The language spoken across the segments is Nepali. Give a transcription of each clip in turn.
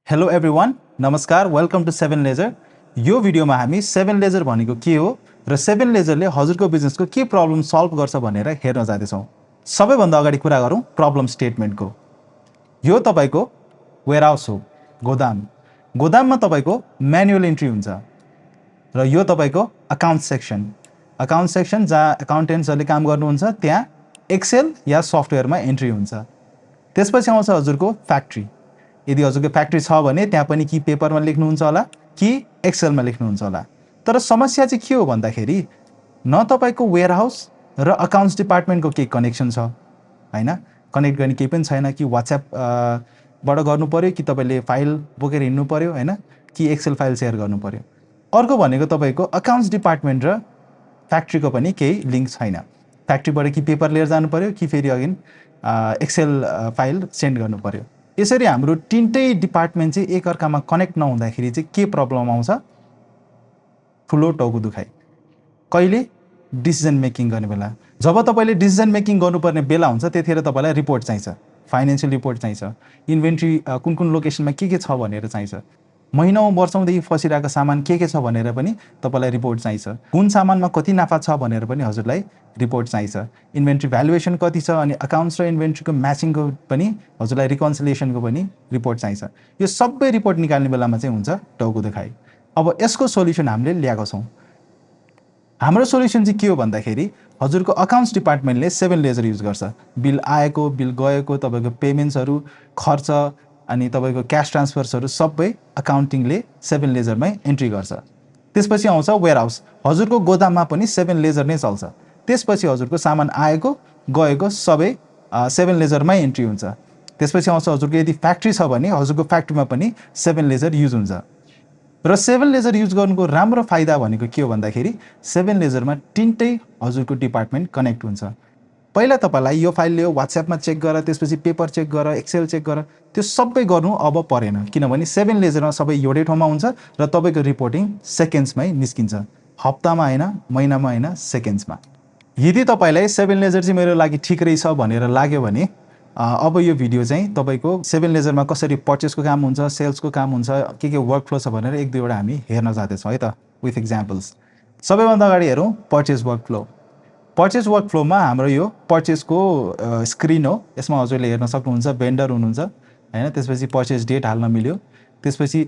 हेलो एभ्रिवान, नमस्कार, वेलकम टु सेभेन लेजर। यो भिडियोमा हामी सेभेन लेजर भनेको के हो र सेभेन लेजरले हजुरको बिजनेसको के प्रब्लम सल्भ गर्छ भनेर हेर्न जाँदैछौँ। सबैभन्दा अगाडि कुरा गरौँ प्रब्लम स्टेटमेन्टको। यो तपाईँको वेयरहाउस हो, गोदाम। गोदाममा तपाईँको म्यानुअल इन्ट्री हुन्छ र यो तपाईँको अकाउन्ट सेक्सन जहाँ अकाउन्टेन्ट्सहरूले काम गर्नुहुन्छ त्यहाँ एक्सेल या सफ्टवेयरमा एन्ट्री हुन्छ। त्यसपछि आउँछ हजुरको फ्याक्ट्री। यदि हजुरको फ्याक्ट्री छ भने त्यहाँ पनि कि पेपरमा लेख्नुहुन्छ होला कि एक्सेलमा लेख्नुहुन्छ होला। तर समस्या चाहिँ के हो भन्दाखेरि न तपाईँको वेयरहाउस र अकाउन्ट्स डिपार्टमेन्टको केही कनेक्सन छ, हैन? कनेक्ट गर्ने केही पनि छैन कि वाट्सएपबाट गर्नु पर्यो कि तपाईँले फाइल बोकेर हिँड्नु पर्यो, हैन? कि एक्सेल फाइल सेयर गर्नु पर्यो। अर्को भनेको तपाईँको अकाउन्ट्स डिपार्टमेन्ट र फ्याक्ट्रीको पनि केही लिङ्क छैन। फ्याक्ट्रीबाट कि पेपर लिएर जानु पर्यो कि फेरि अगेन एक्सेल फाइल सेन्ड गर्नु पर्यो। यसरी हाम्रो तीनटै डिपार्टमेन्ट चाहिँ एकअर्कामा कनेक्ट नहुँदाखेरि चाहिँ के प्रब्लम आउँछ? ठुलो टाउको दुखाइ। कहिले? डिसिजन मेकिङ गर्ने बेला। जब तपाईँले डिसिजन मेकिङ गर्नुपर्ने बेला हुन्छ त्यतिखेर तपाईँलाई रिपोर्ट चाहिन्छ, फाइनेन्सियल रिपोर्ट चाहिन्छ, इन्भेन्ट्री कुन कुन लोकेसनमा के छ भनेर चाहिन्छ, महिनौँ वर्षौँदेखि फसिरहेको सामान के छ भनेर पनि तपाईँलाई रिपोर्ट चाहिन्छ, कुन सामानमा कति नाफा छ भनेर पनि हजुरलाई रिपोर्ट चाहिन्छ, इन्भेन्ट्री भ्यालुएसन कति छ अनि अकाउन्ट्स र इन्भेन्ट्रीको म्याचिङको पनि हजुरलाई रिकन्सिलिएसनको पनि रिपोर्ट चाहिन्छ। यो सबै रिपोर्ट निकाल्ने बेलामा चाहिँ हुन्छ टाउको दुखाइ। अब यसको सोल्युसन हामीले ल्याएको छौँ। हाम्रो सोल्युसन चाहिँ के हो भन्दाखेरि हजुरको अकाउन्ट्स डिपार्टमेन्टले सेभेन लेजर युज गर्छ। बिल आएको, बिल गएको, तपाईँको पेमेन्ट्सहरू, खर्च अनि तपाईँको क्यास ट्रान्सफर्सहरू सबै अकाउन्टिङले सेभेन लेजरमै एन्ट्री गर्छ। त्यसपछि आउँछ वेयरहाउस। हजुरको गोदाममा पनि सेभेन लेजर नै चल्छ। त्यसपछि हजुरको सामान आएको गएको सबै सेभेन लेजरमै एन्ट्री हुन्छ। त्यसपछि आउँछ हजुरको यदि फ्याक्ट्री छ भने हजुरको फ्याक्ट्रीमा पनि सेभेन लेजर युज हुन्छ। र सेभेन लेजर युज गर्नुको राम्रो फाइदा भनेको के हो भन्दाखेरि सेभेन लेजरमा तिनटै हजुरको डिपार्टमेन्ट कनेक्ट हुन्छ। पहिला तपाईँलाई यो फाइल ल्यायो, वाट्सएपमा चेक गर, त्यसपछि पेपर चेक गर, एक्सेल चेक गर, त्यो सबै गर्नु अब परेन, किनभने सेभेन लेजरमा सबै एउटै ठाउँमा हुन्छ र तपाईँको रिपोर्टिङ सेकेन्ड्समै निस्किन्छ। हप्तामा होइन, महिनामा होइन, सेकेन्ड्समा। यदि तपाईँलाई सेभेन लेजर चाहिँ मेरो लागि ठिक रहेछ भनेर लाग्यो भने अब यो भिडियो चाहिँ तपाईँको सेभेन लेजरमा कसरी पर्चेसको काम हुन्छ, सेल्सको काम हुन्छ, के वर्क फ्लो छ भनेर एक दुईवटा हामी हेर्न जाँदैछौँ है त, विथ इक्जाम्पल्स। सबैभन्दा अगाडि हेरौँ purchase work flow. Purchase work फ्लोमा हाम्रो यो पर्चेसको स्क्रिन हो। यसमा हजुरले हेर्न सक्नुहुन्छ भेन्डर हुनुहुन्छ, हैन? त्यसपछि पर्चेस डेट हाल्न मिल्यो। त्यसपछि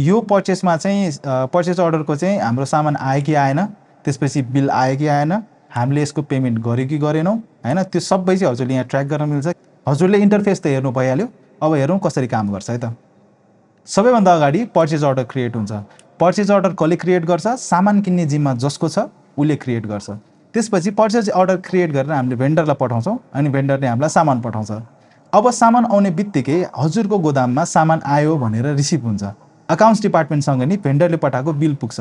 यो पर्चेसमा चाहिँ पर्चेस अर्डरको चाहिँ हाम्रो सामान आयो कि आएन, त्यसपछि बिल आयो कि आएन, हामीले यसको पेमेन्ट गर्यो कि गरेनौँ, हैन? त्यो सबै चाहिँ हजुरले यहाँ ट्र्याक गर्न मिल्छ। हजुरले इन्टरफेस त हेर्नु भइहाल्यो। अब हेरौँ कसरी काम गर्छ है त। सबैभन्दा अगाडि पर्चेस अर्डर क्रिएट हुन्छ। पर्चेस अर्डर कसले क्रिएट गर्छ? सामान किन्ने जिम्मा जसको छ उसले क्रिएट गर्छ। त्यसपछि पर्चेस अर्डर क्रिएट गरेर हामीले भेन्डरलाई पठाउँछौँ अनि भेन्डरले हामीलाई सामान पठाउँछ। अब सामान आउने बित्तिकै हजुरको गोदाममा सामान आयो भनेर रिसिभ हुन्छ। अकाउन्ट्स डिपार्टमेन्टसँग नि भेन्डरले पठाएको बिल पुग्छ।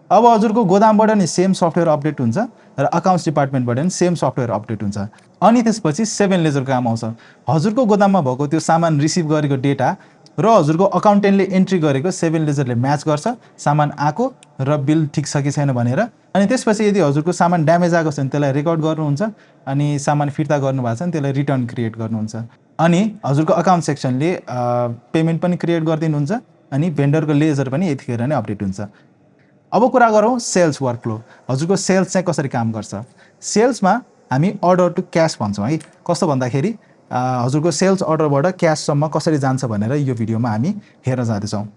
अब हजुरको गोदामबाट नि सेम सफ्टवेयर अपडेट हुन्छ र अकाउन्ट्स डिपार्टमेन्टबाट नि सेम सफ्टवेयर अपडेट हुन्छ। अनि त्यसपछि सेभेन लेजरको काम आउँछ। हजुरको गोदाममा भएको त्यो सामान रिसिभ गरेको डेटा र हजुरको अकाउन्टेन्टले एन्ट्री गरेको सेभेन लेजरले म्याच गर्छ, सामान आएको र बिल ठिक छ कि छैन भनेर। अनि त्यसपछि यदि हजुरको सामान ड्यामेज आएको छ भने त्यसलाई रेकर्ड गर्नुहुन्छ अनि सामान फिर्ता गर्नुभएको छ भने त्यसलाई रिटर्न क्रिएट गर्नुहुन्छ। अनि हजुरको अकाउन्ट सेक्सनले पेमेन्ट पनि क्रिएट गरिदिनुहुन्छ अनि भेन्डरको लेजर पनि यतिखेर नै अपडेट हुन्छ। अब कुरा गरौँ सेल्स वर्क फ्लो। हजुरको सेल्स चाहिँ कसरी काम गर्छ? सेल्समा हामी अर्डर टु क्यास भन्छौँ है। कस्तो भन्दाखेरि हजुरको सेल्स अर्डरबाट क्याससम्म कसरी जान्छ भनेर यो भिडियोमा हामी हेर्न जाँदैछौँ।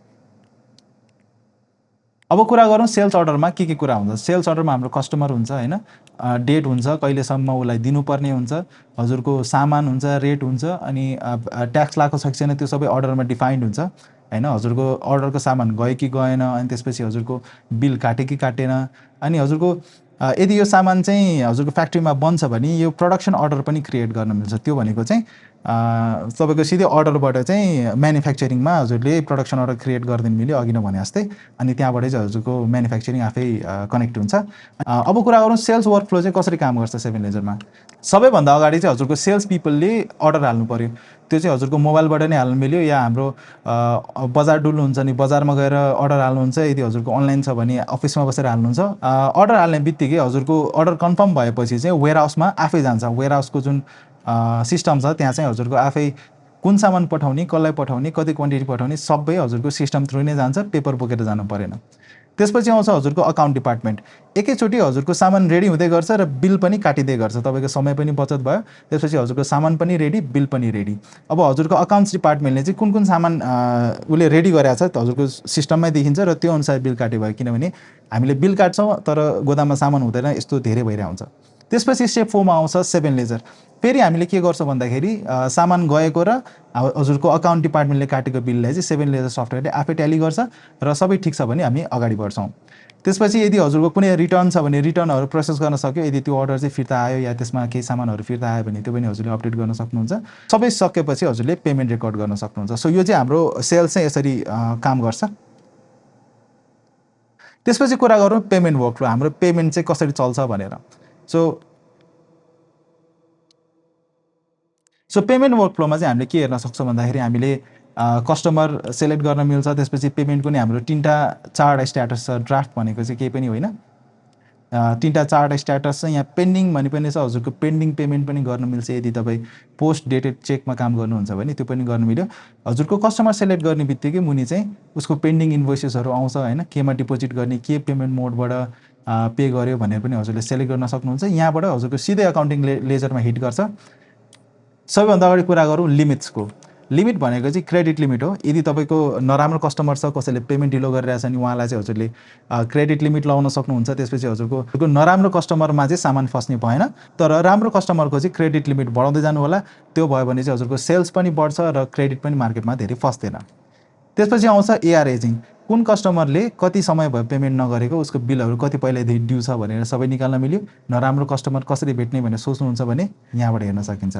अब कुरा गरौँ सेल्स अर्डरमा के कुरा हुन्छ। सेल्स अर्डरमा हाम्रो कस्टमर हुन्छ, हैन? डेट हुन्छ, कहिलेसम्म उसलाई दिनुपर्ने हुन्छ, हजुरको सामान हुन्छ, रेट हुन्छ, अनि ट्याक्स लागेको छ कि छैन त्यो सबै अर्डरमा डिफाइन्ड हुन्छ, हैन? हजुरको अर्डरको सामान गयो कि गएन, अनि त्यसपछि हजुरको बिल काट्यो कि काटेन, अनि हजुरको यदि यो सामान चाहिँ हजुरको फ्याक्ट्रीमा बन्छ भने यो प्रोडक्सन अर्डर पनि क्रिएट गर्न मिल्छ। त्यो भनेको चाहिँ तपाईँको सिधै अर्डरबाट चाहिँ म्यानुफ्याक्चरिङमा हजुरले प्रोडक्सन अर्डर क्रिएट गरिदिनु मिल्यो अघि नै भने जस्तै, अनि त्यहाँबाट चाहिँ हजुरको म्यानुफ्याक्चरिङ आफै कनेक्ट हुन्छ। अब कुरा गरौँ सेल्स वर्क फ्लो चाहिँ कसरी काम गर्छ सेभेन लेजरमा। सबैभन्दा अगाडि चाहिँ हजुरको सेल्स पिपलले अर्डर हाल्नु पर्यो। त्यो चाहिँ हजुरको मोबाइलबाट नै हाल्नु मिल्यो या हाम्रो बजार डुल्नुहुन्छ नि बजारमा गएर अर्डर हाल्नुहुन्छ, यदि हजुरको अनलाइन छ भने अफिसमा बसेर हाल्नुहुन्छ। अर्डर हाल्ने बित्तिकै हजुरको अर्डर कन्फर्म भएपछि चाहिँ वेयरहाउसमा आफै जान्छ। वेयरहाउसको जुन सिस्टम छ त्यहाँ चाहिँ हजुरको आफै कुन सामान पठाउने, कसलाई पठाउने, कति क्वान्टिटी पठाउने सबै हजुरको सिस्टम थ्रु नै जान्छ, पेपर बोकेर जानु परेन। त्यसपछि आउँछ हजुरको अकाउन्ट डिपार्टमेन्ट। एकैचोटि हजुरको सामान रेडी हुँदै गर्छ र बिल पनि काटिँदै गर्छ, तपाईँको समय पनि बचत भयो। त्यसपछि हजुरको सामान पनि रेडी, बिल पनि रेडी। अब हजुरको अकाउन्ट्स डिपार्टमेन्टले चाहिँ कुन कुन सामान उसले रेडी गरेको छ हजुरको सिस्टममै देखिन्छ र त्यो अनुसार बिल काट्यो भयो, किनभने हामीले बिल काट्छौँ तर गोदाममा सामान हुँदैन, यस्तो धेरै भइरहेको हुन्छ। त्यसपछि स्टेप 4 मा आउँछ 7 लेजर। फेरि हामीले के गर्छौँ भन्दाखेरि सामान गएको र हजुरको अकाउन्ट डिपार्टमेन्टले काटेको बिललाई चाहिँ 7 लेजर सफ्टवेयरले आफै ट्याली गर्छ र सबै ठिक छ भने हामी अगाडि बढ्छौँ। त्यसपछि यदि हजुरको कुनै रिटर्न छ भने रिटर्नहरू प्रोसेस गर्न सक्यो, यदि त्यो अर्डर चाहिँ फिर्ता आयो या त्यसमा केही सामानहरू फिर्ता आयो भने त्यो पनि हजुरले अपडेट गर्न सक्नुहुन्छ। सबै सकेपछि हजुरले पेमेन्ट रेकर्ड गर्न सक्नुहुन्छ। सो यो चाहिँ हाम्रो सेल्स चाहिँ यसरी काम गर्छ। त्यसपछि कुरा गरौँ पेमेन्ट वर्कफ्लो, हाम्रो पेमेन्ट चाहिँ कसरी चल्छ भनेर। सो पेमेन्ट वर्कफ्लोमा चाहिँ हामीले के हेर्न सक्छौँ भन्दाखेरि हामीले कस्टमर सेलेक्ट गर्न मिल्छ। त्यसपछि पेमेन्टको नि हाम्रो 3टा 4वटा स्ट्याटस छ। ड्राफ्ट भनेको चाहिँ केही पनि होइन, 3टा 4वटा स्ट्याटस छ। यहाँ पेन्डिङ भने पनि छ, हजुरको पेन्डिङ पेमेन्ट पनि गर्न मिल्छ। यदि तपाईँ पोस्ट डेटेड चेकमा काम गर्नुहुन्छ भने त्यो पनि गर्न मिल्यो। हजुरको कस्टमर सेलेक्ट गर्ने बित्तिकै मुनि चाहिँ उसको पेन्डिङ इन्भोइसेसहरू आउँछ होइन, केमा डिपोजिट गर्ने, के पेमेन्ट मोडबाट पे गर्यो भनेर पनि हजुरले सेलेक्ट गर्न सक्नुहुन्छ। यहाँबाट हजुरको सिधै अकाउन्टिङ लेजरमा हिट गर्छ। सबैभन्दा अगाडि कुरा गरौँ लिमिट्सको। लिमिट भनेको चाहिँ क्रेडिट लिमिट हो। यदि तपाईँको नराम्रो कस्टमर छ, कसैले पेमेन्ट ढिलो गरिरहेछ नि उहाँलाई चाहिँ हजुरले क्रेडिट लिमिट लगाउन सक्नुहुन्छ। त्यसपछि हजुरको नराम्रो कस्टमरमा चाहिँ सामान फस्ने भएन, तर राम्रो कस्टमरको चाहिँ क्रेडिट लिमिट बढाउँदै जानु होला। त्यो भयो भने चाहिँ हजुरको सेल्स पनि बढ्छ र क्रेडिट पनि मार्केटमा धेरै फस्दैन। त्यसपछि आउँछ एआर एजिङ। कुन कस्टमरले कति समय भयो पेमेन्ट नगरेको, उसको बिलहरू कति पहिल्यैदेखि ड्यू छ भनेर सबै निकाल्न मिल्यो। नराम्रो कस्टमर कसरी भेट्ने भनेर सोच्नुहुन्छ भने यहाँबाट हेर्न सकिन्छ।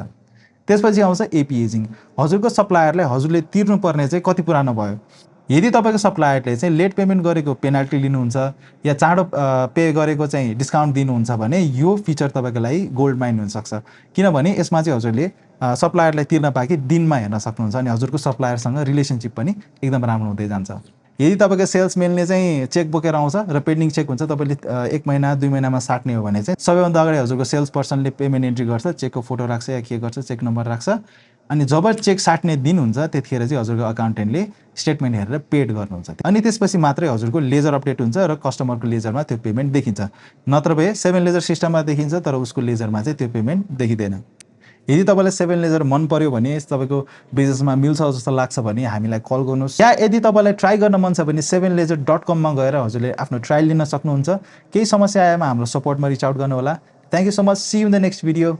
त्यसपछि आउँछ एपी एजिङ। हजुरको सप्लायरलाई हजुरले तिर्नुपर्ने चाहिँ कति पुरानो भयो। यदि तपाईँको सप्लायरले चाहिँ लेट पेमेन्ट गरेको पेनाल्टी लिनुहुन्छ या चाँडो पे गरेको चाहिँ डिस्काउन्ट दिनुहुन्छ भने यो फिचर तपाईँको लागि गोल्ड माइन हुनसक्छ, किनभने यसमा चाहिँ हजुरले सप्लायरलाई तिर्न पाएकी दिनमा हेर्न सक्नुहुन्छ अनि हजुरको सप्लायरसँग रिलेसनसिप पनि एकदम राम्रो हुँदै जान्छ। यदि तपाईँको सेल्सम्यानले चाहिँ चेक बोकेर आउँछ र पेन्डिङ चेक हुन्छ, तपाईँले 1 महिना 2 महिनामा साट्ने हो भने चाहिँ सबैभन्दा अगाडि हजुरको सेल्स पर्सनले पेमेन्ट एन्ट्री गर्छ, चेकको फोटो राख्छ या के गर्छ, चेक नम्बर राख्छ। अनि जब चेक साट्ने दिन हुन्छ त्यतिखेर चाहिँ हजुरको अकाउन्टेन्टले स्टेटमेन्ट हेरेर पेड गर्नुहुन्छ। अनि त्यसपछि मात्रै हजुरको लेजर अपडेट हुन्छ र कस्टमरको लेजरमा त्यो पेमेन्ट देखिन्छ। नत्र भए 7 लेजर सिस्टममा देखिन्छ तर उसको लेजरमा चाहिँ त्यो पेमेन्ट देखिँदैन। यदि तपाईँलाई 7 लेजर मन पर्यो भने, तपाईँको बिजनेसमा मिल्छ जस्तो लाग्छ भने हामीलाई कल गर्नुहोस्, या यदि तपाईँलाई ट्राई गर्न मन छ भने 7leisure.com मा गएर हजुरले आफ्नो ट्रायल लिन सक्नुहुन्छ। केही समस्या आएमा हाम्रो सपोर्टमा रिच आउट गर्नु होला। Thank you so much. See you in the next video.